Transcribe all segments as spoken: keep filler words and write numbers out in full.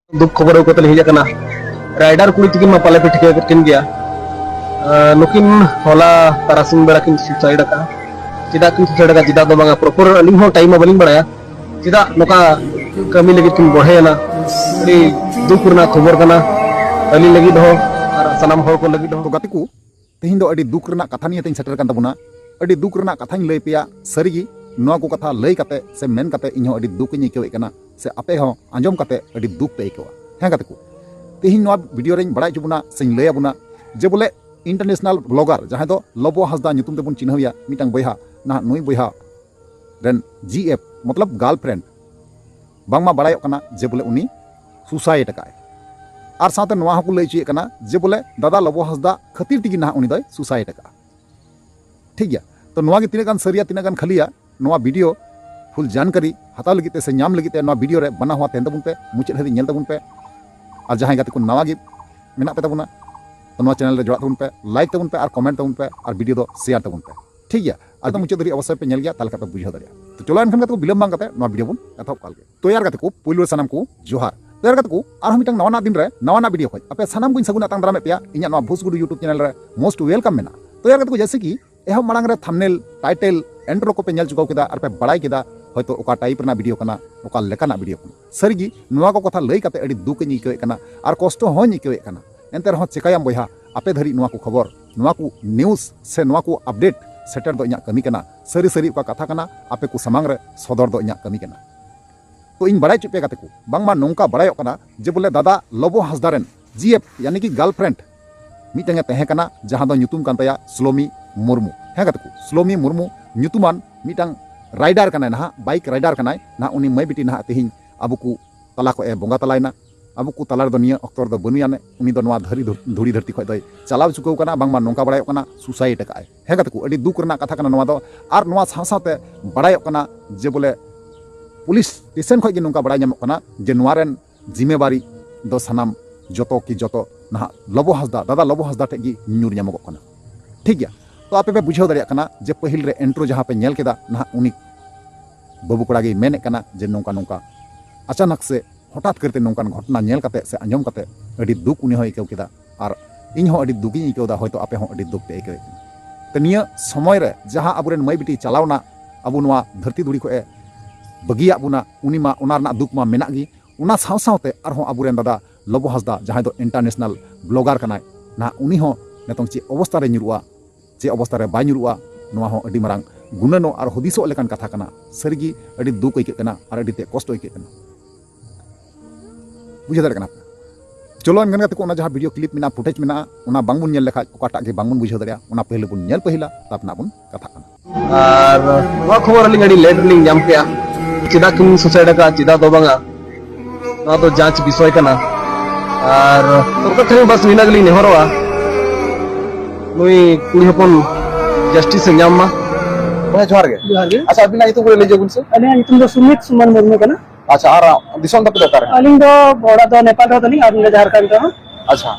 ᱫᱩᱠ ᱠᱷᱚᱵᱚᱨ ᱟᱹᱜᱩ ᱠᱟᱛᱮ ᱞᱤᱧ ᱦᱮᱡ ᱟᱠᱟᱱᱟ᱾ ᱨᱟᱭᱰᱟᱨ ᱠᱩᱲᱤ ᱛᱤᱠᱤᱱ ᱢᱟ ᱯᱟᱞᱮ ᱯᱮ ᱴᱷᱤᱠᱟᱹ ᱠᱮᱫ ᱠᱤᱱ ᱜᱮᱭᱟ᱾ ᱟᱸ, ᱱᱩᱠᱤᱱ ᱦᱚᱞᱟ ᱛᱟᱨᱟᱥᱤᱧ ᱵᱮᱲᱟ ᱠᱤᱱ ᱥᱩᱥᱟᱭᱤᱰ ᱟᱠᱟᱫᱼᱟ᱾ ᱪᱮᱫᱟᱜ ᱠᱤᱱ ᱥᱩᱥᱟᱭᱤᱰ ᱟᱠᱟᱫᱼᱟ, ᱪᱮᱫᱟᱜ ᱫᱚ ᱵᱟᱝᱟ, ᱯᱨᱚᱯᱚᱨ ᱟᱹᱞᱤᱧ ᱦᱚᱸ ᱴᱟᱭᱤᱢ ᱢᱟ ᱵᱟᱹᱞᱤᱧ ᱵᱟᱲᱟᱭᱟ᱾ ᱪᱮᱫᱟᱜ ᱱᱚᱝᱠᱟ ᱠᱟᱹᱢᱤ ᱞᱟᱹᱜᱤᱫ ᱠᱤᱱ ᱵᱚᱲᱦᱮᱭᱮᱱᱟ? ᱟᱹᱰᱤ ᱫᱩᱠ ᱨᱮᱱᱟᱜ ᱠᱷᱚᱵᱚᱨ ᱠᱟᱱᱟ ᱟᱹᱞᱤᱧ ᱞᱟᱹᱜᱤᱫ ᱦᱚᱸ ᱟᱨ ᱥᱟᱱᱟᱢ ᱦᱚᱲ ᱠᱚ ᱞᱟᱹᱜᱤᱫ ᱛᱚ ᱦᱚᱸ᱾ ᱜᱟᱛᱮ ᱠᱚ, ᱛᱮᱦᱮᱧ ᱫᱚ ᱟᱹᱰᱤ ᱫᱩᱠ ᱨᱮᱱᱟᱜ ᱠᱟᱛᱷᱟ ᱱᱤᱭᱮ ᱛᱤᱧ ᱥᱮᱴᱮᱨ ᱠᱟᱱ ᱛᱟᱵᱚᱱᱟ᱾ ᱟᱹᱰᱤ ᱫᱩᱠ ᱨᱮᱱᱟᱜ ᱠᱟᱛᱷᱟᱧ ᱞᱟᱹᱭ ᱯᱮᱭᱟ᱾ ᱥᱟᱹᱨᱤᱜᱮ ᱱᱚᱣᱟ ᱠᱚ ᱠᱟᱛᱷᱟ ᱞᱟᱹᱭ ᱠᱟᱛᱮ ᱥᱮ ᱢᱮᱱ ᱠᱟᱛᱮ ᱤᱧ ᱦᱚᱸ ᱟᱹᱰᱤ ᱫᱩᱠ ᱤᱧ ᱟᱹᱭᱠᱟᱹᱣᱮᱫ ᱠᱟᱱᱟ, ᱥᱮ ᱟᱯᱮ ᱦᱚᱸ ᱟᱸᱡᱚᱢ ᱠᱟᱛᱮ ᱟᱹᱰᱤ ᱫᱩᱠ ᱯᱮ ᱟᱹᱭᱠᱟᱹᱣᱟ᱾ ᱦᱮᱸ ᱜᱟᱛᱮ ᱠᱚ, ᱛᱮᱦᱮᱧ ᱱᱚᱣᱟ ᱵᱷᱤᱰᱤᱭᱳ ᱨᱮᱧ ᱵᱟᱲᱟᱭ ᱦᱚᱪᱚ ᱵᱚᱱᱟ ᱥᱮᱧ ᱞᱟᱹᱭ ᱟᱵᱚᱱᱟ ᱡᱮ ᱵᱚᱞᱮ ᱤᱱᱴᱟᱨᱱᱮᱥᱱᱟᱞ ᱵᱞᱚᱜᱟᱨ ᱡᱟᱦᱟᱸᱭ ᱫᱚ ᱞᱚᱵᱚ ᱦᱟᱸᱥᱫᱟ ᱧᱩᱛᱩᱢ ᱛᱮᱵᱚᱱ ᱪᱤᱱᱦᱟᱹᱣᱮᱭᱟ, ᱢᱤᱫᱴᱟᱝ ᱵᱚᱭᱦᱟ, ᱱᱟᱦᱟᱜ ᱱᱩᱭ ᱵᱚᱭᱦᱟ ᱨᱮᱱ ᱡᱤ ᱮᱯᱷ ᱢᱚᱛᱞᱚᱵ ᱜᱟᱨᱞᱯᱷᱨᱮᱱᱰ ᱵᱟᱝᱢᱟ ᱵᱟᱲᱟᱭᱚᱜ ᱠᱟᱱᱟ ᱡᱮ ᱵᱚᱞᱮ ᱩᱱᱤ ᱥᱩᱥᱟᱭᱤᱰ ᱟᱠᱟᱫᱼᱟᱭ᱾ ᱟᱨ ᱥᱟᱶᱛᱮ ᱱᱚᱣᱟ ᱦᱚᱸᱠᱚ ᱞᱟᱹᱭ ᱦᱚᱪᱚᱭᱮᱫ ᱠᱟᱱᱟ ᱡᱮ ᱵᱚᱞᱮ ᱫᱟᱫᱟ ᱞᱚᱵᱚ ᱦᱟᱸᱥᱫᱟ ᱠᱷᱟᱹᱛᱤᱨ ᱛᱮᱜᱮ ᱱᱟᱦᱟᱜ ᱩᱱᱤ ᱫᱚᱭ ᱥᱩᱥᱟᱭᱤᱰ ᱟᱠᱟᱫᱼᱟ᱾ ᱴᱷᱤᱠ ᱜᱮᱭᱟ, ᱛᱚ ᱱᱚᱣᱟ ᱜᱮ ᱛᱤᱱᱟᱹᱜ ᱜᱟᱱ ᱥᱟᱹᱨᱤᱭᱟ, ᱛᱤᱱᱟᱹᱜ ᱜᱟᱱ ᱠᱷᱟᱹᱞᱤᱭᱟ, ᱱᱚᱣᱟ ᱵᱷᱤᱰᱤᱭᱳ ᱯᱷᱩᱞ ᱡᱟᱱᱠᱟᱨᱤ ᱦᱟᱛᱟᱣ ᱞᱟᱹᱜᱤᱫ ᱛᱮ ᱥᱮ ᱧᱟᱢ ᱞᱟᱹᱜᱤᱫ ᱛᱮ ᱱᱚᱣᱟ ᱵᱷᱤᱰᱤᱭᱳ ᱨᱮ ᱵᱟᱱᱟ ᱦᱚᱲ ᱛᱟᱦᱮᱱ ᱛᱟᱵᱚᱱ ᱯᱮ, ᱢᱩᱪᱟᱹᱫ ᱦᱟᱹᱵᱤᱡ ᱧᱮᱞ ᱛᱟᱵᱚᱱ ᱯᱮ᱾ ᱟᱨ ᱡᱟᱦᱟᱸᱭ ᱜᱟᱛᱮ ᱠᱚ ᱱᱟᱣᱟ ᱜᱮ ᱢᱮᱱᱟᱜ ᱯᱮ ᱛᱟᱵᱚᱱᱟ, ᱛᱚ ᱱᱚᱣᱟ ᱪᱮᱱᱮᱞ ᱨᱮ ᱡᱚᱲᱟᱜ ᱛᱟᱵᱚᱱ ᱯᱮ, ᱞᱟᱭᱤᱠ ᱛᱟᱵᱚᱱ ᱯᱮ ᱟᱨ ᱠᱚᱢᱮᱱᱴ ᱛᱟᱵᱚᱱ ᱯᱮ ᱟᱨ ᱵᱷᱤᱰᱤᱭᱳ ᱫᱚ ᱥᱮᱭᱟᱨ ᱛᱟᱵᱚᱱ ᱯᱮ᱾ ᱴᱷᱤᱠ ᱜᱮᱭᱟ, ᱟᱨ ᱢᱩᱪᱟᱹᱫ ᱫᱷᱟᱹᱵᱤᱡ ᱚᱵᱚᱥᱥᱳᱭ ᱯᱮ ᱧᱮᱞ ᱜᱮᱭᱟ, ᱛᱟᱦᱚᱞᱮ ᱠᱷᱟᱱ ᱯᱮ ᱵᱩᱡᱷᱟᱹᱣ ᱫᱟᱲᱮᱭᱟᱜᱼᱟ᱾ ᱛᱚ ᱪᱚᱞᱚ ᱮᱱᱠᱷᱟᱱ ᱜᱟᱛᱮ ᱠᱚ, ᱵᱤᱞᱚᱢ ᱵᱟᱝ ᱠᱟᱛᱮ ᱱᱚᱣᱟ ᱵᱷᱤᱰᱤᱭᱳ ᱵᱚᱱ ᱮᱛᱚᱦᱚᱵ ᱠᱟᱜ ᱞᱮᱜᱮ᱾ ᱛᱚ ᱭᱟᱨ ᱜᱟᱛᱮ ᱠᱚ, ᱯᱩᱭᱞᱩ ᱨᱮ ᱥᱟᱱᱟᱢ ᱠᱚ ᱡᱚᱦᱟᱨ᱾ ᱛᱚ ᱭᱟᱨ ᱜᱟᱛᱮ ᱠᱚ, ᱟᱨᱦᱚᱸ ᱢᱤᱫᱴᱟᱝ ᱱᱟᱣᱟᱱᱟᱜ ᱫᱤᱱ ᱨᱮ ᱱᱟᱣᱟᱱᱟᱜ ᱵᱷᱤᱰᱤᱭᱳ ᱠᱷᱚᱡ ᱟᱯᱮ ᱥᱟᱱᱟᱢ ᱠᱚᱧ ᱥᱟᱹᱜᱩᱱ ᱟᱛᱟᱝ ᱫᱟᱨᱟᱢᱮᱫ ᱯᱮᱭᱟ ᱤᱧᱟᱹᱜ ᱱᱚᱣᱟ ᱵᱷᱩᱥᱜᱩᱰᱩ YouTube ᱪᱮᱱᱮᱞ ᱨᱮ᱾ ᱢᱳᱥᱴ ᱣᱮᱞᱠᱟᱢ ᱢᱮᱱᱟᱜᱼᱟ᱾ ᱛᱚ ᱭᱟᱨ ᱜᱟᱛᱮ ᱠᱚ, ᱡᱮᱭᱥᱮ ᱠᱤ ᱮᱦᱚᱵ ᱢᱟᱲᱟᱝ ᱨᱮ ᱛᱷᱟᱢᱵᱱᱮᱞ, ᱴᱟᱭᱴᱮᱞ, ᱤᱱᱴᱨᱳ ᱠᱚᱯᱮ ᱧᱮᱞ ᱪᱩᱠᱟᱹᱣ ᱠᱮᱫᱟ ᱟᱨ ᱯᱮ ᱵᱟᱲᱟᱭ ᱠᱮᱫᱟ ᱦᱚᱭᱛᱳ ᱚᱠᱟ ᱴᱟᱭᱤᱯ ᱨᱮᱱᱟᱜ ᱵᱷᱤᱰᱤᱭᱳ ᱠᱟᱱᱟ, ᱚᱠᱟ ᱞᱮᱠᱟᱱᱟᱜ ᱵᱷᱤᱰᱤᱭᱳ ᱠᱟᱱᱟ᱾ ᱥᱟᱹᱨᱤᱜᱮ ᱱᱚᱣᱟ ᱠᱚ ᱠᱟᱛᱷᱟ ᱞᱟᱹᱭ ᱠᱟᱛᱮ ᱟᱹᱰᱤ ᱫᱩᱠ ᱤᱧ ᱟᱹᱭᱠᱟᱹᱣᱮᱫ ᱠᱟᱱᱟ ᱟᱨ ᱠᱚᱥᱴᱚ ᱦᱚᱸᱧ ᱟᱹᱭᱠᱟᱹᱣᱮᱫ ᱠᱟᱱᱟ᱾ ᱮᱱᱛᱮ ᱨᱮᱦᱚᱸ ᱪᱮᱠᱟᱭᱟᱢ ᱵᱚᱭᱦᱟ, ᱟᱯᱮ ᱫᱷᱟᱹᱨᱤᱡ ᱱᱚᱣᱟ ᱠᱚ ᱠᱷᱚᱵᱚᱨ, ᱱᱚᱣᱟ ᱠᱚ ᱱᱤᱭᱩᱡᱽ ᱥᱮ ᱱᱚᱣᱟ ᱠᱚ ᱟᱯᱰᱮᱴ ᱥᱮᱴᱮᱨ ᱫᱚ ᱤᱧᱟᱹᱜ ᱠᱟᱹᱢᱤ ᱠᱟᱱᱟ᱾ ᱥᱟᱹᱨᱤ ᱥᱟᱹᱨᱤ ᱚᱠᱟ ᱠᱟᱛᱷᱟ ᱠᱟᱱᱟ, ᱟᱯᱮ ᱠᱚ ᱥᱟᱢᱟᱝ ᱨᱮ ᱥᱚᱫᱚᱨ ᱫᱚ ᱤᱧᱟᱹᱜ ᱠᱟᱹᱢᱤ ᱠᱟᱱᱟ᱾ ᱛᱚ ᱤᱧ ᱵᱟᱲᱟᱭ ᱦᱚᱪᱚ ᱯᱮᱭᱟ ᱜᱟᱛᱮ ᱠᱚ, ᱵᱟᱝᱢᱟ ᱱᱚᱝᱠᱟ ᱵᱟᱲᱟᱭᱚᱜ ᱠᱟᱱᱟ ᱡᱮ ᱵᱚᱞᱮ ᱫᱟᱫᱟ ᱞᱚᱵᱚ ᱦᱟᱸᱥᱫᱟ ᱨᱮᱱ ᱡᱤ ᱮᱯᱷ ᱭᱟᱱᱤ ᱠᱤ ᱜᱟᱨᱞᱯᱷᱨᱮᱱᱰ ᱢᱤᱫᱴᱟᱝ ᱮ ᱛᱟᱦᱮᱸ ᱠᱟᱱᱟ, ᱡᱟᱦᱟᱸ ᱫᱚ ᱧᱩᱛᱩᱢ ᱠᱟᱱ ᱛᱟᱭᱟ ᱥᱞᱳᱢᱤ ᱢᱩᱨᱢᱩ᱾ ᱦᱮᱸ ᱜᱟᱛᱮ ᱠᱚ, ᱥᱞᱳᱢᱤ ᱢᱩᱨᱢᱩ ᱧᱩᱛᱩᱢᱟᱱ ᱢᱤᱫᱴᱟᱝ ᱨᱟᱭᱰᱟᱨ ᱠᱟᱱᱟᱭ, ᱱᱟᱦᱟᱜ ᱵᱟᱭᱤᱠ ᱨᱟᱭᱰᱟᱨ ᱠᱟᱱᱟᱭ᱾ ᱱᱟᱦᱟᱜ ᱩᱱᱤ ᱢᱟᱹᱭ ᱵᱤᱴᱤ ᱱᱟᱦᱟᱜ ᱛᱮᱦᱮᱧ ᱟᱵᱚ ᱠᱚ ᱛᱟᱞᱟ ᱠᱷᱚᱡ ᱮ ᱵᱚᱸᱜᱟ ᱛᱟᱞᱟᱭᱮᱱᱟ᱾ ᱟᱵᱚ ᱠᱚ ᱛᱟᱞᱟ ᱨᱮᱫᱚ ᱱᱤᱭᱟᱹ ᱚᱠᱛᱚ ᱨᱮᱫᱚ ᱵᱟᱹᱱᱩᱭᱟ ᱱᱮ, ᱩᱱᱤ ᱫᱚ ᱱᱚᱣᱟ ᱫᱷᱟᱹᱨᱤ ᱫᱷᱩ-, ᱫᱷᱩᱲᱤ ᱫᱷᱟᱹᱨᱛᱤ ᱠᱷᱚᱡ ᱫᱚᱭ ᱪᱟᱞᱟᱣ ᱪᱩᱠᱟᱹᱣ ᱠᱟᱱᱟ, ᱵᱟᱝᱢᱟ ᱱᱚᱝᱠᱟ ᱵᱟᱲᱟᱭᱚᱜ ᱠᱟᱱᱟ ᱥᱩᱥᱟᱭᱤᱰ ᱟᱠᱟᱫ ᱟᱭ᱾ ᱦᱮᱸ ᱜᱟᱛᱮ ᱠᱚ, ᱟᱹᱰᱤ ᱫᱩᱠ ᱨᱮᱱᱟᱜ ᱠᱟᱛᱷᱟ ᱠᱟᱱᱟ ᱱᱚᱣᱟ ᱫᱚ᱾ ᱟᱨ ᱱᱚᱣᱟ ᱥᱟᱶ ᱥᱟᱶᱛᱮ ᱵᱟᱲᱟᱭᱚᱜ ᱠᱟᱱᱟ ᱡᱮ ᱵᱚᱞᱮ ᱯᱩᱞᱤᱥ ᱥᱴᱮᱥᱚᱱ ᱠᱷᱚᱡ ᱜᱮ ᱱᱚᱝᱠᱟ ᱵᱟᱲᱟᱭ ᱧᱟᱢᱚᱜ ᱠᱟᱱᱟ ᱡᱮ ᱱᱚᱣᱟ ᱨᱮᱱ ᱡᱤᱢᱮᱵᱟᱨᱤ ᱫᱚ ᱥᱟᱱᱟᱢ ᱡᱚᱛᱚ ᱠᱤ ᱡᱚᱛᱚ ᱱᱟᱦᱟᱜ ᱞᱚᱵᱚ ᱦᱟᱸᱥᱫᱟ, ᱫᱟᱫᱟ ᱞᱚᱵᱚ ᱦᱟᱸᱥᱫᱟ ᱴᱷᱮᱡ ᱜᱮ ᱧᱩᱨ ᱧᱟᱢᱚᱜᱚᱜ ᱠᱟᱱᱟ᱾ ᱴᱷᱤᱠ ᱜᱮᱭᱟ, ᱛᱚ ᱟᱯᱮ ᱯᱮ ᱵᱩᱡᱷᱟᱹᱣ ᱫᱟᱲᱮᱭᱟᱜ ᱠᱟᱱᱟ ᱡᱮ ᱯᱟᱹᱦᱤᱞ ᱨᱮ ᱤᱱᱴᱨᱳ ᱡᱟᱦᱟᱸ ᱯᱮ ᱧᱮᱞ ᱠᱮᱫᱟ, ᱱᱟᱦᱟᱜ ᱩᱱᱤ ᱵᱟᱹᱵᱩ ᱠᱚᱲᱟ ᱜᱮᱭ ᱢᱮᱱᱮᱫ ᱠᱟᱱᱟ ᱡᱮ ᱱᱚᱝᱠᱟ ᱱᱚᱝᱠᱟ ᱟᱪᱟᱱᱟᱠ ᱥᱮ ᱦᱚᱴᱟᱛ ᱠᱟᱨᱛᱮ ᱱᱚᱝᱠᱟᱱ ᱜᱷᱚᱴᱚᱱᱟ ᱧᱮᱞ ᱠᱟᱛᱮ ᱥᱮ ᱟᱸᱡᱚᱢ ᱠᱟᱛᱮ ᱟᱹᱰᱤ ᱫᱩᱠ ᱩᱱᱤ ᱦᱚᱸᱭ ᱟᱹᱭᱠᱟᱹᱣ ᱠᱮᱫᱟ᱾ ᱟᱨ ᱤᱧ ᱦᱚᱸ ᱟᱹᱰᱤ ᱫᱩᱠᱤᱧ ᱟᱹᱭᱠᱟᱹᱣ ᱮᱫᱟ, ᱦᱚᱭᱛᱳ ᱟᱯᱮ ᱦᱚᱸ ᱟᱹᱰᱤ ᱫᱩᱠ ᱯᱮ ᱟᱹᱭᱠᱟᱹᱣᱮᱫ ᱠᱟᱱᱟ᱾ ᱛᱚ, ᱱᱤᱭᱟᱹ ᱥᱚᱢᱚᱭ ᱨᱮ ᱡᱟᱦᱟᱸ ᱟᱵᱚᱨᱮᱱ ᱢᱟᱹᱭ ᱵᱤᱴᱤ ᱪᱟᱞᱟᱣᱱᱟ, ᱟᱵᱚ ᱱᱚᱣᱟ ᱫᱷᱟᱹᱨᱛᱤ ᱫᱷᱩᱲᱤ ᱠᱷᱚᱱ ᱮ ᱵᱟᱹᱜᱤᱭᱟᱜ ᱵᱚᱱᱟ, ᱩᱱᱤ ᱢᱟ ᱚᱱᱟ ᱨᱮᱱᱟᱜ ᱫᱩᱠ ᱢᱟ ᱢᱮᱱᱟᱜ ᱜᱮ᱾ ᱚᱱᱟ ᱥᱟᱶ ᱥᱟᱶᱛᱮ ᱟᱨᱦᱚᱸ ᱟᱵᱚᱨᱮᱱ ᱫᱟᱫᱟ ᱞᱚᱵᱚ ᱦᱟᱸᱥᱫᱟ, ᱡᱟᱦᱟᱸᱭ ᱫᱚ ᱤᱱᱴᱟᱨᱱᱮᱥᱱᱟᱞ ᱵᱞᱚᱜᱟᱨ ᱠᱟᱱᱟᱭ, ᱱᱟᱦᱟᱜ ᱩᱱᱤ ᱦᱚᱸ ᱱᱤᱛᱚᱝ ᱪᱮᱫ ᱚᱵᱚᱥᱛᱟ ᱨᱮ ᱧᱩᱨᱩᱜᱼᱟ, ᱪᱮᱫ ᱚᱵᱚᱥᱛᱟ ᱨᱮ ᱵᱟᱭ ᱧᱩᱨᱩᱜᱼᱟ, ᱱᱚᱣᱟ ᱦᱚᱸ ᱟᱹᱰᱤ ᱢᱟᱨᱟᱝ ᱜᱩᱱᱟᱹᱱᱚᱜ ᱟᱨ ᱦᱩᱫᱤᱥᱚᱜ ᱞᱮᱠᱟᱱ ᱠᱟᱛᱷᱟ ᱠᱟᱱᱟ᱾ ᱥᱟᱹᱨᱤᱜᱮ ᱟᱹᱰᱤ ᱫᱩᱠ ᱟᱹᱭᱠᱟᱹᱜ ᱠᱟᱱᱟ ᱟᱨ ᱟᱹᱰᱤ ᱛᱮᱫ ᱠᱚᱥᱴᱚ ᱟᱹᱭᱠᱟᱹᱜ ᱠᱟᱱᱟ᱾ ᱵᱩᱡᱷᱟᱹᱣ ᱫᱟᱲᱮᱭᱟᱜ ᱠᱟᱱᱟ ᱯᱮ? ᱪᱚᱞᱚ ᱮᱱᱠᱷᱟᱱ ᱜᱟᱛᱮ ᱠᱚ, ᱚᱱᱟ ᱡᱟᱦᱟᱸ ᱵᱷᱤᱰᱤᱭᱳ ᱠᱞᱤᱯ ᱢᱮᱱᱟᱜᱼᱟ, ᱯᱷᱩᱴᱮᱡᱽ ᱢᱮᱱᱟᱜᱼᱟ, ᱚᱱᱟ ᱵᱟᱝᱵᱚᱱ ᱧᱮᱞ ᱞᱮᱠᱷᱟᱡ ᱚᱠᱟᱴᱟᱜ ᱜᱮ ᱵᱟᱝᱵᱚᱱ ᱵᱩᱡᱷᱟᱹᱣ ᱫᱟᱲᱮᱭᱟᱜᱼᱟ᱾ ᱚᱱᱟ ᱯᱟᱹᱦᱤᱞ ᱵᱚᱱ ᱧᱮᱞ ᱯᱟᱹᱦᱤᱞᱟ, ᱛᱟᱨᱯᱚᱨ ᱱᱟᱜ ᱵᱚᱱ ᱠᱟᱛᱷᱟᱜ ᱠᱟᱱᱟ᱾ ᱟᱨ ᱱᱚᱣᱟ ᱠᱷᱚᱵᱚᱨ ᱟᱹᱞᱤᱧ ᱟᱹᱰᱤ ᱞᱮᱴ ᱨᱮᱞᱤᱧ ᱧᱟᱢ ᱠᱮᱜᱼᱟ᱾ ᱪᱮᱫᱟᱜ ᱠᱤᱱ ᱥᱩᱥᱟᱭᱤᱰ ᱟᱠᱟᱫᱼᱟ, ᱪᱮᱫᱟᱜ ᱫᱚ ᱵᱟᱝᱟ, ᱱᱚᱣᱟ ᱫᱚ ᱡᱟᱸᱪ ᱵᱤᱥᱚᱭ ᱠᱟᱱᱟ᱾ ᱟᱨ ᱥᱚᱨᱠᱟᱨ ᱴᱷᱮᱱ ᱵᱟᱥ ᱱᱤᱱᱟᱹᱜ ᱜᱮᱞᱤᱧ ᱱᱮᱦᱚᱨᱚᱜᱼᱟ, ᱱᱩᱭ ᱠᱩᱲᱤ ᱦᱚᱯᱚᱱ ᱡᱟᱥᱴᱤᱥ ᱮ ᱧᱟᱢ ᱢᱟ᱾ ᱵᱚᱭᱦᱟ, ᱡᱚᱦᱟᱨ ᱜᱮ᱾ ᱡᱚᱦᱟᱨ ᱜᱮ᱾ ᱟᱪᱪᱷᱟ, ᱟᱹᱵᱤᱱᱟᱜ ᱧᱩᱛᱩᱢ ᱠᱚ ᱞᱟᱹᱭ ᱧᱚᱜ ᱵᱤᱱ ᱥᱮ? ᱟᱹᱞᱤᱧᱟᱜ ᱧᱩᱛᱩᱢ ᱫᱚ ᱥᱩᱢᱤᱛ ᱥᱩᱢᱟᱱ ᱢᱩᱨᱢᱩ ᱠᱟᱱᱟ᱾ ᱟᱪᱪᱷᱟ, ᱟᱨ ᱫᱤᱥᱚᱢ ᱛᱟᱯᱮ ᱫᱚ ᱚᱠᱟᱨᱮ? ᱟᱹᱞᱤᱧ ᱫᱚ ᱚᱲᱟᱜ ᱫᱚ ᱱᱮᱯᱟᱞ ᱨᱮᱦᱚᱸ ᱛᱟᱹᱞᱤᱧ ᱟᱨ ᱱᱚᱰᱮ ᱡᱷᱟᱨᱠᱷᱚᱸᱰ ᱨᱮᱦᱚᱸ᱾ ᱟᱪᱪᱷᱟ,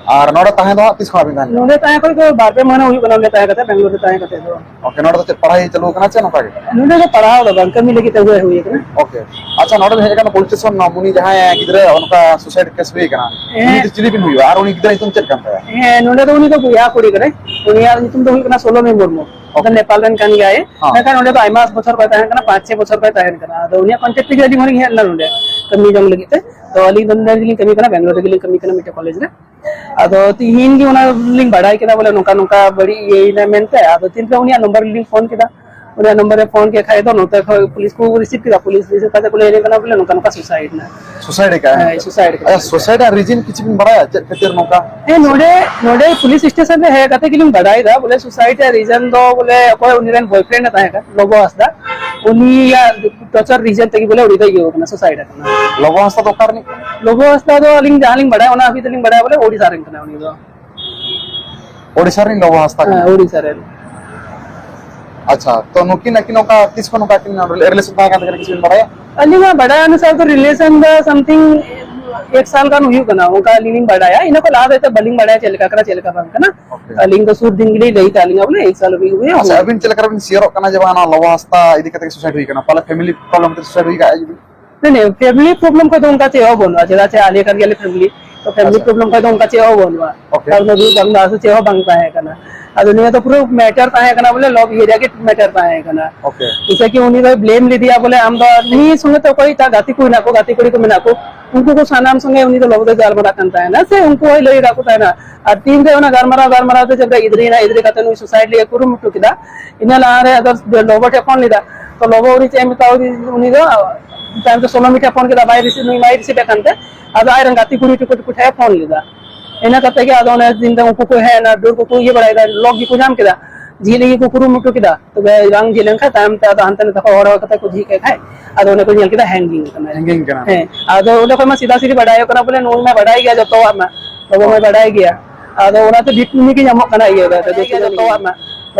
ᱟᱨ ᱱᱚᱰᱮ ᱛᱟᱦᱮᱸ ᱫᱚ ᱦᱟᱸᱜ ᱛᱤᱥ ᱠᱷᱚᱱᱟᱜ ᱵᱤᱱ ᱛᱟᱦᱮᱱ ᱠᱟᱱᱟ? ᱱᱚᱰᱮ ᱛᱟᱦᱮᱸ ᱠᱷᱚᱱ ᱫᱚ ᱵᱟᱨ ᱯᱮ ᱢᱟᱹᱦᱱᱟᱹ ᱦᱩᱭᱩᱜ ᱠᱟᱱᱟ, ᱱᱚᱰᱮ ᱛᱟᱦᱮᱸ ᱠᱟᱛᱮ, ᱵᱮᱝᱜᱟᱞᱳᱨ ᱨᱮ ᱛᱟᱦᱮᱸ ᱠᱟᱛᱮ ᱫᱚ᱾ ᱳᱠᱮ, ᱱᱚᱰᱮ ᱫᱚ ᱪᱮᱫ ᱯᱟᱲᱦᱟᱭ ᱪᱟᱹᱞᱩ ᱠᱟᱱᱟ ᱪᱮ ᱱᱚᱝᱠᱟ ᱜᱮ? ᱱᱚᱰᱮ ᱫᱚ ᱯᱟᱲᱦᱟᱣ ᱫᱚ ᱵᱟᱝ, ᱠᱟᱹᱢᱤ ᱞᱟᱹᱜᱤᱫ ᱛᱮ ᱟᱹᱜᱩ ᱦᱩᱭ ᱠᱟᱱᱟ᱾ ᱳᱠᱮ, ᱟᱪᱪᱷᱟ, ᱱᱚᱰᱮ ᱵᱤᱱ ᱦᱮᱡ ᱟᱠᱟᱱᱟ ᱯᱩᱞᱤᱥ ᱥᱴᱮᱥᱚᱱ, ᱩᱱᱤ ᱡᱟᱦᱟᱸᱭ ᱜᱤᱫᱽᱨᱟᱹ ᱚᱱᱠᱟ ᱥᱩᱥᱟᱭᱤᱰ ᱠᱮᱥ ᱦᱩᱭ ᱠᱟᱱᱟ, ᱩᱱᱤ ᱦᱮᱸ᱾ ᱫᱚ ᱪᱤᱞᱤ ᱵᱤᱱ ᱦᱩᱭᱩᱜᱼᱟ ᱟᱨ ᱩᱱᱤ ᱜᱤᱫᱽᱨᱟᱹ ᱧᱩᱛᱩᱢ ᱪᱮᱫ ᱠᱟᱱ ᱛᱟᱭᱟ? ᱦᱮᱸ, ᱱᱚᱰᱮ ᱫᱚ ᱩᱱᱤ ᱫᱚ ᱵᱚᱭᱦᱟ ᱠᱩᱲᱤ ᱠᱟᱱᱟᱭ, ᱩᱱᱤᱭᱟᱜ ᱧᱩᱛᱩᱢ ᱫᱚ ᱦᱩᱭᱩᱜ ᱠᱟᱱᱟ ᱥᱳᱞᱳᱢᱤ ᱢᱩᱨᱢᱩ᱾ ᱳᱠᱮ᱾ ᱱᱮᱯᱟᱞ ᱨᱮᱱ ᱠᱟᱱ ᱜᱮᱭᱟᱭ᱾ ᱦᱮᱸ᱾ ᱢᱮᱱᱠᱷᱟᱱ ᱚᱸᱰᱮ ᱫᱚ ᱟᱭᱢᱟ ᱵᱚᱪᱷᱚᱨ ᱠᱷᱚᱱ ᱛᱟᱦᱮᱱ ᱠᱟᱱᱟ, ᱯᱟᱸᱪ ᱪᱷᱚᱭ ᱵᱚᱪᱷᱚᱨ ᱠᱷᱚᱱ ᱛᱟᱦᱮᱱ ᱠᱟᱱᱟ᱾ ᱟᱫᱚ ᱩᱱᱤᱭᱟᱜ ᱠᱚᱱᱴᱮᱠᱴ ᱛᱮᱜᱮ ᱟᱹᱞᱤᱧ ᱦᱚᱸᱞᱤᱧ ᱦᱮᱡ ᱞᱮᱱᱟ ᱱᱚᱰᱮ ᱠᱟᱹᱢᱤ ᱡᱚᱝ ᱞᱟᱹᱜᱤᱫ ᱛᱮ᱾ ᱛᱚ ᱟᱹᱞᱤᱧ ᱫᱚ ᱱᱚᱰᱮ ᱜᱮᱞᱤᱧ ᱠᱟᱹᱢᱤ ᱠᱟᱱᱟ, ᱵᱮᱝᱜᱟᱞᱳᱨ ᱨᱮᱜᱮᱞᱤᱧ ᱠᱟᱹᱢᱤ ᱠᱟᱱᱟ ᱢᱤᱫᱴᱮᱡ ᱠᱚᱞᱮᱡᱽ ᱨᱮ᱾ ᱟᱫᱚ ᱛᱤᱦᱤᱧ ᱜᱮ ᱚᱱᱟ ᱞᱤᱧ ᱵᱟᱲᱟᱭ ᱠᱮᱫᱟ ᱵᱚᱞᱮ ᱱᱚᱝᱠᱟ ᱱᱚᱝᱠᱟ ᱵᱟᱹᱲᱤᱡ ᱤᱭᱟᱹᱭᱮᱱᱟ ᱢᱮᱱᱛᱮ᱾ ᱟᱫᱚ ᱛᱤᱱ ᱨᱮ ᱩᱱᱤᱭᱟᱜ ᱱᱚᱢᱵᱚᱨ ᱞᱤᱧ ᱯᱷᱳᱱ ᱠᱮᱫᱟ, ᱩᱱᱤᱭᱟᱜ ᱱᱚᱢᱵᱚᱨ ᱨᱮ ᱯᱷᱳᱱ ᱠᱮᱫ ᱠᱷᱟᱡ ᱫᱚ ᱱᱚᱛᱮ ᱠᱷᱚᱡ ᱯᱩᱞᱤᱥ ᱠᱚ ᱨᱤᱥᱤᱵᱷ ᱠᱮᱫᱟ, ᱯᱩᱞᱤᱥ ᱨᱤᱥᱤᱵᱷ ᱠᱟᱛᱮ ᱠᱚ ᱞᱟᱹᱭ ᱟᱹᱞᱤᱧ ᱠᱟᱱᱟ ᱵᱚᱞᱮ ᱱᱚᱝᱠᱟ ᱱᱚᱝᱠᱟ ᱥᱩᱥᱟᱭᱤᱰ ᱮᱱᱟ᱾ ᱥᱩᱥᱟᱭᱤᱰ ᱟᱠᱟᱫ? ᱦᱮᱸ, ᱥᱩᱥᱟᱭᱤᱰ ᱟᱠᱟᱫ᱾ ᱟᱪᱪᱷᱟ, ᱥᱩᱥᱟᱭᱤᱰ ᱨᱮᱭᱟᱜ ᱨᱤᱡᱤᱱ ᱠᱤᱪᱷᱩ ᱵᱤᱱ ᱵᱟᱲᱟᱭᱟ, ᱪᱮᱫ ᱠᱷᱟᱹᱛᱤᱨ ᱱᱚᱝᱠᱟ? ᱦᱮᱸ, ᱱᱚᱰᱮ, ᱱᱚᱰᱮ ᱯᱩᱞᱤᱥ ᱥᱴᱮᱥᱚᱱ ᱨᱮ ᱦᱮᱡ ᱠᱟᱛᱮ ᱜᱮᱞᱤᱧ ᱵᱟᱰᱟᱭ ᱮᱫᱟ ᱵᱚᱞᱮ ᱥᱩᱥᱟᱭᱤᱰ ᱨᱮᱭᱟᱜ ᱨᱤᱡᱤᱱ ᱫᱚ ᱵᱚᱞᱮ ᱚᱠᱚᱭ ᱩᱱᱤ ᱨᱮᱱ ᱵᱚᱭᱯᱷᱨᱮᱱᱰ ᱮ ᱛᱟᱦᱮᱸ ᱠᱟᱱ, ᱞᱚᱵᱚ ᱦᱟᱸᱥᱫᱟ, ᱩᱱᱤᱭᱟᱜ ᱴᱚᱨᱪᱟᱨ ᱨᱤᱡᱤᱱ ᱛᱮᱜᱮ ᱵᱚᱞᱮ ᱩᱱᱤ ᱫᱚ ᱤᱭᱟᱹ ᱠᱟᱱᱟ, ᱥᱩᱥᱟᱭᱤᱰ ᱟᱠᱟᱱᱟ᱾ ᱞᱚᱵᱚ ᱦᱟᱸᱥᱫᱟ ᱫᱚ ᱚᱠᱟ ᱨᱤᱱᱤᱡ ᱠᱟᱱᱟᱭ? ᱞᱚᱵᱚ ᱦᱟᱸᱥᱫᱟ ᱫᱚ ᱟᱹᱞᱤᱧ ᱡᱟᱦᱟᱸ ᱞᱤᱧ ᱵᱟᱰᱟᱭᱟ, ᱚᱱᱟ ᱦᱟᱹᱵᱤᱡ ᱫᱚᱞᱤᱧ ᱵᱟᱰᱟᱭᱟ ᱵᱚᱞᱮ ᱳᱰᱤᱥᱟ ᱨᱮᱱ ᱠᱟᱱᱟᱭ ᱩᱱᱤ ᱫᱚ᱾ ᱳᱰᱤᱥᱟ ᱨᱮᱱ ᱞᱚᱵᱚ ᱦᱟᱸᱥᱫᱟ ᱠᱟᱱᱟᱭ? ᱦᱮᱸ, ᱳᱰᱤᱥᱟ ᱨᱮᱱ᱾ ᱟᱪᱪᱷᱟ, ᱛᱚ ᱱᱩᱠᱤᱱ ᱟᱹᱠᱤᱱ ᱚᱱᱠᱟ ᱛᱤᱥ ᱠᱷᱚᱱ ᱱᱚᱝᱠᱟ ᱠᱤᱱ ᱨᱤᱞᱮᱥᱚᱱ ᱛᱟᱦᱮᱸ ᱠᱟᱱ ᱛᱟᱹᱠᱤᱱᱟ, ᱠᱤᱪᱷᱩ ᱵᱤᱱ ᱵᱟᱲᱟᱭᱟ? ᱟᱹᱞᱤᱧᱟᱜ ᱵᱟᱰᱟᱭ ᱚᱱᱩᱥᱟᱨ ᱫᱚ ᱨᱤᱞᱮᱥᱚᱱ ᱫᱚ ᱥᱟᱢᱛᱷᱤᱝ ᱮᱠ ᱥᱟᱞ ᱜᱟᱱ ᱦᱩᱭᱩᱜ ᱠᱟᱱᱟ, ᱚᱱᱠᱟ ᱟᱹᱞᱤᱧ ᱞᱤᱧ ᱵᱟᱰᱟᱭᱟ᱾ ᱤᱱᱟᱹ ᱠᱷᱚᱱ ᱞᱟᱦᱟ ᱫᱚ ᱮᱱᱛᱮᱫ ᱵᱟᱹᱞᱤᱧ ᱵᱟᱰᱟᱭᱟ ᱪᱮᱫ ᱞᱮᱠᱟ ᱠᱟᱱᱟ, ᱪᱮᱫ ᱞᱮᱠᱟ ᱵᱟᱝ ᱠᱟᱱᱟ᱾ ᱳᱠᱮ᱾ ᱟᱹᱞᱤᱧ ᱫᱚ ᱥᱩᱨ ᱫᱤᱱ ᱜᱮᱞᱤᱧ ᱞᱟᱹᱭ ᱠᱟᱜ ᱞᱤᱧᱟ ᱵᱚᱞᱮ ᱮᱠ ᱥᱟᱞ ᱦᱩᱭᱩᱜ ᱦᱩᱭᱩᱜᱼᱟ᱾ ᱟᱪᱪᱷᱟ, ᱟᱹᱵᱤᱱ ᱪᱮᱫ ᱞᱮᱠᱟ ᱨᱮᱵᱤᱱ ᱥᱤᱭᱳᱨᱚᱜ ᱠᱟᱱᱟ ᱡᱮ ᱵᱟᱝ ᱱᱚᱣᱟ ᱞᱚᱵᱚ ᱦᱟᱸᱥᱫᱟ ᱤᱫᱤ ᱠᱟᱛᱮ ᱥᱩᱥᱟᱭᱤᱰ ᱦᱩᱭ ᱠᱟᱱᱟ? ᱯᱟᱞᱮ ᱯᱷᱮᱢᱤᱞᱤ ᱯᱨᱚᱵᱞᱮᱢ ᱠᱷᱟᱹᱛᱤᱨ ᱥᱩᱥᱟᱭᱤᱰ ᱦᱩᱭ ᱠᱟᱜᱼᱟ ᱡᱩᱫᱤ? ᱯᱷᱮᱢᱤᱞᱤ ᱯᱨᱚᱵᱞᱮᱢ ᱠᱷᱚᱡ ᱫᱚ ᱚᱱᱠᱟ ᱪᱮᱫ ᱦᱚᱸ ᱵᱟᱹᱱᱩᱜᱼᱟ, ᱪᱮᱫᱟᱜ ᱥᱮ ᱟᱞᱮ ᱠᱟᱱ ᱜᱮᱭᱟᱞᱮ ᱯᱷᱮᱢᱤᱞᱤ᱾ ᱛᱚ ᱯᱷᱮᱢᱤᱞᱤ ᱯᱨᱚᱵᱞᱮᱢ ᱠᱷᱚᱡ ᱫᱚ ᱚᱱᱠᱟ ᱪᱮᱫ ᱦᱚᱸ ᱵᱟᱹᱱᱩᱜᱼᱟ᱾ ᱠᱟᱨᱚᱱ ᱫᱩᱠ ᱵᱟᱝ ᱫᱚ ᱪᱮᱫ ᱦᱚᱸ ᱵᱟᱝ ᱛᱟᱦᱮᱸ ᱠᱟᱱᱟ᱾ ᱟᱫᱚ ᱱᱤᱭᱟᱹ ᱫᱚ ᱯᱩᱨᱟᱹ ᱢᱮᱴᱟᱨ ᱛᱟᱦᱮᱸ ᱠᱟᱱᱟ, ᱵᱚᱞᱮ ᱞᱚᱵ ᱤᱭᱟᱹ ᱨᱮᱭᱟᱜ ᱜᱮ ᱢᱮᱴᱟᱨ ᱛᱟᱦᱮᱸ ᱠᱟᱱᱟ᱾ ᱡᱮᱭᱥᱮ ᱠᱤ ᱩᱱᱤ ᱫᱚᱭ ᱵᱞᱮᱢ ᱞᱮᱫᱮᱭᱟ, ᱵᱚᱞᱮ ᱟᱢ ᱫᱚ ᱱᱤᱭᱟᱹ ᱥᱚᱸᱜᱮ ᱛᱮ ᱚᱠᱚᱭ ᱮᱴᱟᱜ ᱜᱟᱛᱮ ᱠᱚ ᱢᱮᱱᱟᱜ ᱠᱚ, ᱜᱟᱛᱮ ᱠᱩᱲᱤ ᱠᱚ ᱢᱮᱱᱟᱜ ᱠᱚ, ᱩᱱᱠᱩ ᱠᱚ ᱥᱟᱱᱟᱢ ᱥᱚᱸᱜᱮ ᱩᱱᱤ ᱫᱚ ᱞᱚᱵ ᱫᱚᱭ ᱜᱟᱞᱢᱟᱨᱟᱜ ᱠᱟᱱ ᱛᱟᱦᱮᱱᱟ, ᱥᱮ ᱩᱱᱠᱩ ᱦᱚᱸᱭ ᱞᱟᱹᱭ ᱟᱠᱟᱫ ᱠᱚ ᱛᱟᱦᱮᱱᱟ᱾ ᱟᱨ ᱛᱤᱱᱨᱮ ᱚᱱᱟ ᱜᱟᱞᱢᱟᱨᱟᱣ ᱜᱟᱞᱢᱟᱨᱟᱣ ᱛᱮ ᱡᱚᱵ ᱮ ᱤᱫᱨᱤᱭᱮᱱᱟ, ᱤᱫᱨᱤ ᱠᱟᱛᱮ ᱱᱩᱭ ᱥᱩᱥᱟᱭᱤᱰ ᱞᱟᱹᱜᱤᱫ ᱠᱩᱨᱩᱢᱩᱴᱩ ᱠᱮᱫᱟ, ᱤᱱᱟᱹ ᱞᱟᱦᱟᱨᱮ ᱟᱫᱚ ᱞᱚᱵᱚ ᱴᱷᱮᱱ ᱯᱷᱳᱱ ᱞᱮᱫᱟ᱾ ᱛᱚ ᱞᱚᱵᱚ ᱩᱱᱤ ᱪᱮᱫ ᱮ ᱢᱮᱛᱟᱣ ᱫᱤ-, ᱩᱱᱤ ᱫᱚ ᱛᱟᱭᱚᱢ ᱛᱮ ᱥᱳᱞᱳᱢᱤ ᱴᱷᱮᱱ ᱯᱷᱳᱱ ᱠᱮᱫᱟ, ᱵᱟᱭ ᱨᱤᱥᱤᱵᱷ, ᱱᱩᱭ ᱵᱟᱭ ᱨᱤᱥᱤᱵᱷ ᱮᱫ ᱠᱟᱱ ᱛᱮ, ᱟᱫᱚ ᱟᱡᱨᱮᱱ ᱜᱟᱛᱮ ᱠᱩᱲᱤ ᱴᱩᱠᱩ ᱴᱩᱠᱩ ᱴᱷᱮᱱ ᱯᱷᱳᱱ ᱞᱮᱫᱟ᱾ ᱤᱱᱟᱹ ᱠᱟᱛᱮ ᱜᱮ ᱟᱫᱚ ᱚᱱᱮ ᱫᱤᱱ ᱫᱚ ᱩᱱᱠᱩ ᱠᱚ ᱦᱮᱡ ᱮᱱᱟ, ᱰᱟᱹᱨ ᱠᱚᱠᱚ ᱤᱭᱟᱹ ᱵᱟᱲᱟᱭᱮᱫᱟ, ᱞᱚᱠ ᱜᱮᱠᱚ ᱧᱟᱢ ᱠᱮᱫᱟ, ᱡᱷᱤᱡ ᱞᱟᱹᱜᱤᱫ ᱠᱚ ᱠᱩᱨᱩᱢᱩᱴᱩ ᱠᱮᱫᱟ, ᱛᱚᱵᱮ ᱵᱟᱝ ᱡᱷᱤᱡ ᱞᱮᱱᱠᱷᱟᱱ ᱛᱟᱭᱚᱢ ᱛᱮ ᱟᱫᱚ ᱦᱟᱱᱛᱮ ᱱᱟᱛᱮ ᱠᱷᱚᱱ ᱦᱚᱲ ᱦᱚᱦᱚ ᱠᱟᱛᱮ ᱠᱚ ᱡᱷᱤᱡ ᱠᱮᱫ ᱠᱷᱟᱡ, ᱟᱫᱚ ᱚᱱᱮ ᱠᱚ ᱧᱮᱞ ᱠᱮᱫᱟ ᱦᱮᱝᱜᱤᱝ ᱠᱟᱱᱟ᱾ ᱦᱮᱸ, ᱟᱫᱚ ᱚᱸᱰᱮ ᱠᱷᱚᱱ ᱢᱟ ᱥᱤᱫᱟ ᱥᱤᱫᱤ ᱵᱟᱰᱟᱭᱚᱜ ᱠᱟᱱᱟ ᱵᱚᱞᱮ ᱱᱩᱭ ᱢᱟ ᱵᱟᱰᱟᱭ ᱜᱮᱭᱟ ᱡᱚᱛᱚᱣᱟᱜ ᱢᱟ, ᱞᱚᱵᱚ ᱢᱟᱭ ᱵᱟᱰᱟᱭ ᱜᱮᱭᱟ᱾ ᱟᱫᱚ ᱚᱱᱟᱛᱮ ᱵᱷᱤᱴ ᱩᱱᱤ ᱜᱮ ᱧᱟᱢᱚᱜ ᱠᱟᱱᱟ, ᱤᱭᱟᱹ ᱫᱚ ᱫᱳᱥᱤ ᱫᱚ ᱩᱱᱤ ᱜᱮ ᱧᱟᱢᱚᱜ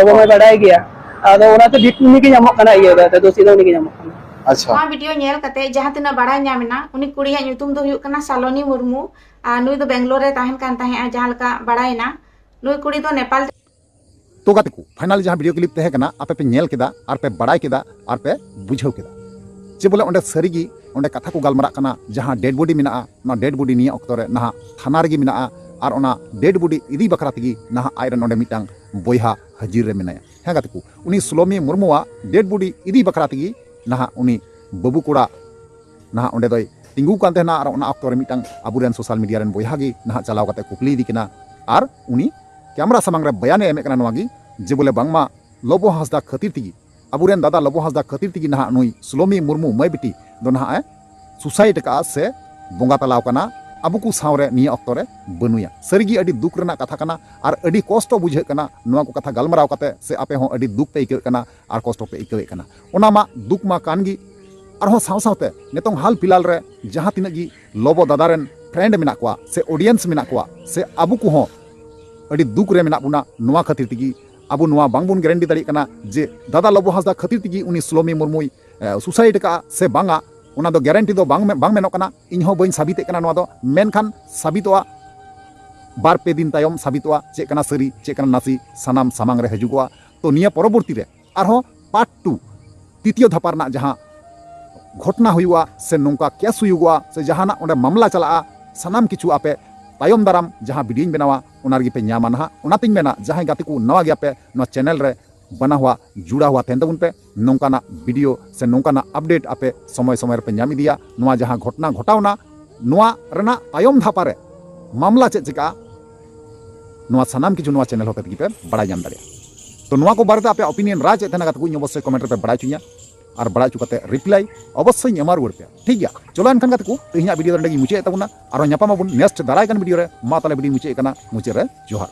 ᱠᱟᱱᱟ᱾ ᱟᱫᱚ ᱚᱱᱟᱛᱮ ᱵᱷᱤᱴ ᱩᱱᱤ ᱜᱮ ᱧᱟᱢᱚᱜ ᱠᱟᱱᱟ, ᱤᱭᱟᱹ ᱫᱚ ᱫᱳᱥᱤ ᱫᱚ ᱩᱱᱤ ᱜᱮ ᱧᱟᱢᱚᱜ ᱠᱟᱱᱟ᱾ ᱟᱪᱪᱷᱟ᱾ ᱱᱚᱣᱟ ᱵᱷᱤᱰᱤᱭᱳ ᱧᱮᱞ ᱠᱟᱛᱮ ᱡᱟᱦᱟᱸ ᱛᱤᱱᱟᱹᱜ ᱵᱟᱲᱟᱭ ᱧᱟᱢ ᱮᱱᱟ, ᱩᱱᱤ ᱠᱩᱲᱤᱭᱟᱜ ᱧᱩᱛᱩᱢ ᱫᱚ ᱦᱩᱭᱩᱜ ᱠᱟᱱᱟ ᱥᱟᱞᱚᱱᱤ ᱢᱩᱨᱢᱩ᱾ ᱟᱨ ᱱᱩᱭ ᱫᱚ ᱵᱮᱝᱜᱟᱞᱳᱨ ᱨᱮ ᱛᱟᱦᱮᱱ ᱠᱟᱱ ᱛᱟᱦᱮᱸᱜᱼᱟ, ᱡᱟᱦᱟᱸ ᱞᱮᱠᱟ ᱵᱟᱲᱟᱭᱮᱱᱟ᱾ ᱱᱩᱭ ᱠᱩᱲᱤ ᱫᱚ ᱱᱮᱯᱟᱞ ᱛᱚ ᱜᱟᱛᱮ ᱠᱚ, ᱯᱷᱟᱭᱱᱟᱞ ᱡᱟᱦᱟᱸ ᱵᱷᱤᱰᱤᱭᱳ ᱠᱞᱤᱯ ᱛᱟᱦᱮᱸ ᱠᱟᱱᱟ, ᱟᱯᱮ ᱯᱮ ᱧᱮᱞ ᱠᱮᱫᱟ ᱟᱨ ᱯᱮ ᱵᱟᱲᱟᱭ ᱠᱮᱫᱟ ᱟᱨ ᱯᱮ ᱵᱩᱡᱷᱟᱹᱣ ᱠᱮᱫᱟ ᱡᱮ ᱵᱚᱞᱮ ᱚᱸᱰᱮ ᱥᱟᱹᱨᱤᱜᱮ ᱚᱸᱰᱮ ᱠᱟᱛᱷᱟ ᱠᱚ ᱜᱟᱞᱢᱟᱨᱟᱜ ᱠᱟᱱᱟ, ᱡᱟᱦᱟᱸ ᱰᱮᱰ ᱵᱚᱰᱤ ᱢᱮᱱᱟᱜᱼᱟ, ᱚᱱᱟ ᱰᱮᱰ ᱵᱚᱰᱤ ᱱᱤᱭᱟᱹ ᱚᱠᱛᱚ ᱨᱮ ᱱᱟᱦᱟᱜ ᱛᱷᱟᱱᱟ ᱨᱮᱜᱮ ᱢᱮᱱᱟᱜᱼᱟ᱾ ᱟᱨ ᱚᱱᱟ ᱰᱮᱰ ᱵᱚᱰᱤ ᱤᱫᱤ ᱵᱟᱠᱷᱨᱟ ᱛᱮᱜᱮ ᱱᱟᱦᱟᱜ ᱟᱡᱨᱮᱱ ᱚᱸᱰᱮ ᱢᱤᱫᱴᱟᱝ ᱵᱚᱭᱦᱟ ᱦᱟᱹᱡᱤᱨ ᱨᱮ ᱢᱮᱱᱟᱭᱟ᱾ ᱦᱮᱸ ᱜᱟᱛᱮ ᱠᱚ, ᱩᱱᱤ ᱥᱩᱞᱚᱢᱤ ᱢᱩᱨᱢᱩᱣᱟᱜ ᱰᱮᱰ ᱵᱚᱰᱤ ᱤᱫᱤ ᱵᱟᱠᱷᱨᱟ ᱛᱮᱜᱮ ᱱᱟᱦᱟᱜ ᱩᱱᱤ ᱵᱟᱹᱵᱩ ᱠᱚᱲᱟ ᱱᱟᱦᱟᱜ ᱚᱸᱰᱮ ᱫᱚᱭ ᱛᱤᱸᱜᱩ ᱠᱟᱱ ᱛᱟᱦᱮᱱᱟ᱾ ᱟᱨ ᱚᱱᱟ ᱚᱠᱛᱚ ᱨᱮ ᱢᱤᱫᱴᱟᱝ ᱟᱵᱚᱨᱮᱱ ᱥᱳᱥᱟᱞ ᱢᱤᱰᱤᱭᱟ ᱨᱮᱱ ᱵᱚᱭᱦᱟ ᱜᱮ ᱱᱟᱦᱟᱜ ᱪᱟᱞᱟᱣ ᱠᱟᱛᱮ ᱠᱩᱠᱞᱤ ᱤᱫᱤ ᱠᱟᱱᱟ᱾ ᱟᱨ ᱩᱱᱤ ᱠᱮᱢᱨᱟ ᱥᱟᱢᱟᱝ ᱨᱮ ᱵᱚᱭᱟᱱᱮ ᱮᱢᱮᱫ ᱠᱟᱱᱟ ᱱᱚᱣᱟ ᱜᱮ, ᱡᱮ ᱵᱚᱞᱮ ᱵᱟᱝᱢᱟ ᱞᱚᱵᱚ ᱦᱟᱸᱥᱫᱟ ᱠᱷᱟᱹᱛᱤᱨ ᱛᱮᱜᱮ, ᱟᱵᱚᱨᱮᱱ ᱫᱟᱫᱟ ᱞᱚᱵᱚ ᱦᱟᱸᱥᱫᱟ ᱠᱷᱟᱹᱛᱤᱨ ᱛᱮᱜᱮ ᱱᱟᱦᱟᱜ ᱱᱩᱭ ᱥᱩᱞᱚᱢᱤ ᱢᱩᱨᱢᱩ ᱢᱟᱹᱭ ᱵᱤᱴᱤ ᱫᱚ ᱱᱟᱦᱟᱜ ᱮ ᱥᱩᱥᱟᱭᱤᱰ ᱟᱠᱟᱫᱼᱟ ᱥᱮ ᱵᱚᱸᱜᱟ ᱛᱟᱞᱟᱣ ᱠᱟᱱᱟ᱾ ᱟᱵᱚ ᱠᱚ ᱥᱟᱶᱨᱮ ᱱᱤᱭᱟᱹ ᱚᱠᱛᱚ ᱨᱮ ᱵᱟᱹᱱᱩᱭᱟ᱾ ᱥᱟᱹᱨᱤᱜᱮ ᱟᱹᱰᱤ ᱫᱩᱠ ᱨᱮᱱᱟᱜ ᱠᱟᱛᱷᱟ ᱠᱟᱱᱟ ᱟᱨ ᱟᱹᱰᱤ ᱠᱚᱥᱴᱚ ᱵᱩᱡᱷᱟᱹᱜ ᱠᱟᱱᱟ ᱱᱚᱣᱟ ᱠᱚ ᱠᱟᱛᱷᱟ ᱜᱟᱞᱢᱟᱨᱟᱣ ᱠᱟᱛᱮ, ᱥᱮ ᱟᱯᱮ ᱦᱚᱸ ᱟᱹᱰᱤ ᱫᱩᱠ ᱯᱮ ᱟᱹᱭᱠᱟᱹᱣᱮᱫ ᱠᱟᱱᱟ ᱟᱨ ᱠᱚᱥᱴᱚ ᱯᱮ ᱟᱹᱭᱠᱟᱹᱣᱮᱫ ᱠᱟᱱᱟ᱾ ᱚᱱᱟ ᱢᱟ ᱫᱩᱠ ᱢᱟ ᱠᱟᱱ ᱜᱮ, ᱟᱨᱦᱚᱸ ᱥᱟᱶ ᱥᱟᱶᱛᱮ ᱱᱤᱛᱚᱝ ᱦᱟᱞ ᱯᱷᱤᱞᱦᱟᱞ ᱨᱮ ᱡᱟᱦᱟᱸ ᱛᱤᱱᱟᱹᱜ ᱜᱮ ᱞᱚᱵᱚ ᱫᱟᱫᱟ ᱨᱮᱱ ᱯᱷᱨᱮᱱᱰ ᱢᱮᱱᱟᱜ ᱠᱚᱣᱟ ᱥᱮ ᱚᱰᱤᱭᱮᱱᱥ ᱢᱮᱱᱟᱜ ᱠᱚᱣᱟ ᱥᱮ ᱟᱵᱚ ᱠᱚᱦᱚᱸ ᱟᱹᱰᱤ ᱫᱩᱠ ᱨᱮ ᱢᱮᱱᱟᱜ ᱵᱚᱱᱟ᱾ ᱱᱚᱣᱟ ᱠᱷᱟᱹᱛᱤᱨ ᱛᱮᱜᱮ ᱟᱵᱚ ᱱᱚᱣᱟ ᱵᱟᱝᱵᱚᱱ ᱜᱮᱨᱮᱱᱴᱤ ᱫᱟᱲᱮᱭᱟᱜ ᱠᱟᱱᱟ ᱡᱮ ᱫᱟᱫᱟ ᱞᱚᱵᱚ ᱦᱟᱸᱥᱫᱟ ᱠᱷᱟᱹᱛᱤᱨ ᱛᱮᱜᱮ ᱩᱱᱤ ᱥᱩᱞᱚᱢᱤ ᱢᱩᱨᱢᱩᱭ, ᱮ, ᱥᱩᱥᱟᱭᱤᱰ ᱟᱠᱟᱫᱼᱟ ᱥᱮ ᱵᱟᱝᱟ, ᱚᱱᱟ ᱫᱚ ᱜᱮᱨᱮᱱᱴᱤ ᱫᱚ ᱵᱟᱝ ᱢᱮ-, ᱵᱟᱝ ᱢᱮᱱᱚᱜ ᱠᱟᱱᱟ᱾ ᱤᱧ ᱦᱚᱸ ᱵᱟᱹᱧ ᱥᱟᱵᱤᱛᱮᱫ ᱠᱟᱱᱟ ᱱᱚᱣᱟ ᱫᱚ, ᱢᱮᱱᱠᱷᱟᱱ ᱥᱟᱵᱤᱛᱚᱜᱼᱟ ᱵᱟᱨ ᱯᱮ ᱫᱤᱱ ᱛᱟᱭᱚᱢ ᱥᱟᱵᱤᱛᱚᱜᱼᱟ᱾ ᱪᱮᱫ ᱠᱟᱱᱟ ᱥᱟᱹᱨᱤ, ᱪᱮᱫ ᱠᱟᱱᱟ ᱱᱟᱥᱮ, ᱥᱟᱱᱟᱢ ᱥᱟᱢᱟᱝ ᱨᱮ ᱦᱤᱡᱩᱜᱚᱜᱼᱟ᱾ ᱛᱚ ᱱᱤᱭᱟᱹ ᱯᱚᱨᱚᱵᱚᱨᱛᱤ ᱨᱮ ᱟᱨᱦᱚᱸ ᱯᱟᱨᱴ ᱴᱩ, ᱛᱤᱛᱤᱭᱚ ᱫᱷᱟᱯᱟ ᱨᱮᱱᱟᱜ ᱡᱟᱦᱟᱸ ᱜᱷᱚᱴᱱᱟ ᱦᱩᱭᱩᱜᱼᱟ ᱥᱮ ᱱᱚᱝᱠᱟ ᱠᱮᱥ ᱦᱩᱭᱩᱜᱚᱜᱼᱟ ᱥᱮ ᱡᱟᱦᱟᱱᱟᱜ ᱚᱸᱰᱮ ᱢᱟᱢᱞᱟ ᱪᱟᱞᱟᱜᱼᱟ, ᱥᱟᱱᱟᱢ ᱠᱤᱪᱷᱩ ᱟᱯᱮ ᱛᱟᱭᱚᱢ ᱫᱟᱨᱟᱢ ᱡᱟᱦᱟᱸ ᱵᱷᱤᱰᱤᱭᱳᱧ ᱵᱮᱱᱟᱣᱟ ᱚᱱᱟ ᱨᱮᱜᱮ ᱯᱮ ᱧᱟᱢᱟ ᱱᱟᱦᱟᱜ᱾ ᱚᱱᱟᱛᱤᱧ ᱢᱮᱱᱟ, ᱡᱟᱦᱟᱸᱭ ᱜᱟᱛᱮ ᱠᱚ ᱱᱟᱣᱟ ᱜᱮᱭᱟᱯᱮ ᱱᱚᱣᱟ ᱪᱮᱱᱮᱞ ᱨᱮ, ᱵᱟᱱᱟ ᱦᱚᱲ ᱡᱩᱲᱟ ᱦᱩᱭ ᱛᱟᱦᱮᱱ ᱛᱟᱵᱚᱱ ᱯᱮ᱾ ᱱᱚᱝᱠᱟᱱᱟᱜ ᱵᱷᱤᱰᱤᱭᱳ ᱥᱮ ᱱᱚᱝᱠᱟᱱᱟᱜ ᱟᱯᱰᱮᱴ ᱟᱯᱮ ᱥᱚᱢᱚᱭ ᱥᱚᱢᱚᱭ ᱨᱮᱯᱮ ᱧᱟᱢ ᱤᱫᱤᱭᱟ᱾ ᱱᱚᱣᱟ ᱡᱟᱦᱟᱸ ᱜᱷᱚᱴᱱᱟ ᱜᱷᱚᱴᱟᱣᱱᱟ, ᱱᱚᱣᱟ ᱨᱮᱱᱟᱜ ᱛᱟᱭᱚᱢ ᱫᱷᱟᱯᱟ ᱨᱮ ᱢᱟᱢᱞᱟ ᱪᱮᱫ ᱪᱤᱠᱟᱹᱜᱼᱟ, ᱱᱚᱣᱟ ᱥᱟᱱᱟᱢ ᱠᱤᱪᱷᱩ ᱱᱚᱣᱟ ᱪᱮᱱᱮᱞ ᱦᱚᱛᱮ ᱛᱮᱜᱮ ᱯᱮ ᱵᱟᱲᱟᱭ ᱧᱟᱢ ᱫᱟᱲᱮᱭᱟᱜᱼᱟ᱾ ᱛᱚ, ᱱᱚᱣᱟ ᱠᱚ ᱵᱟᱨᱮᱛᱮ ᱟᱯᱮᱭᱟᱜ ᱚᱯᱤᱱᱤᱭᱚᱱ ᱨᱟᱭ ᱪᱮᱫ ᱛᱟᱦᱮᱱᱟ ᱜᱟᱛᱮ ᱠᱚ, ᱤᱧ ᱚᱵᱚᱥᱥᱳᱭ ᱠᱚᱢᱮᱱᱴ ᱨᱮᱯᱮ ᱵᱟᱲᱟᱭ ᱦᱚᱪᱚᱧᱟ᱾ ᱟᱨ ᱵᱟᱲᱟᱭ ᱦᱚᱪᱚ ᱠᱟᱛᱮ ᱨᱤᱯᱞᱟᱭ ᱚᱵᱚᱥᱥᱳᱭ ᱤᱧ ᱮᱢᱟ ᱨᱩᱣᱟᱹᱲ ᱯᱮᱭᱟ, ᱴᱷᱤᱠ ᱜᱮᱭᱟ? ᱪᱚᱞᱚ ᱮᱱᱠᱷᱟᱱ ᱜᱟᱛᱮ ᱠᱚ, ᱛᱮᱦᱮᱧᱟᱜ ᱵᱷᱤᱰᱤᱭᱳ ᱫᱚ ᱱᱚᱸᱰᱮ ᱜᱤᱧ ᱢᱩᱪᱟᱹᱫ ᱮᱫ ᱛᱟᱵᱚᱱᱟ᱾ ᱟᱨᱦᱚᱸ ᱧᱟᱯᱟᱢ ᱟᱵᱚᱱ ᱱᱮᱠᱥᱴ ᱫᱟᱨᱟᱭ ᱠᱟᱱ ᱵᱷᱤᱰᱤᱭᱳ ᱨᱮ᱾ ᱢᱟ ᱛᱟᱦᱚᱞᱮ ᱵᱷᱤᱰᱤᱭᱳ ᱢᱩᱪᱟᱹᱫ ᱠᱟᱱᱟ, ᱢᱩᱪᱟᱹᱫ ᱨᱮ ᱡᱚᱦᱟᱨ᱾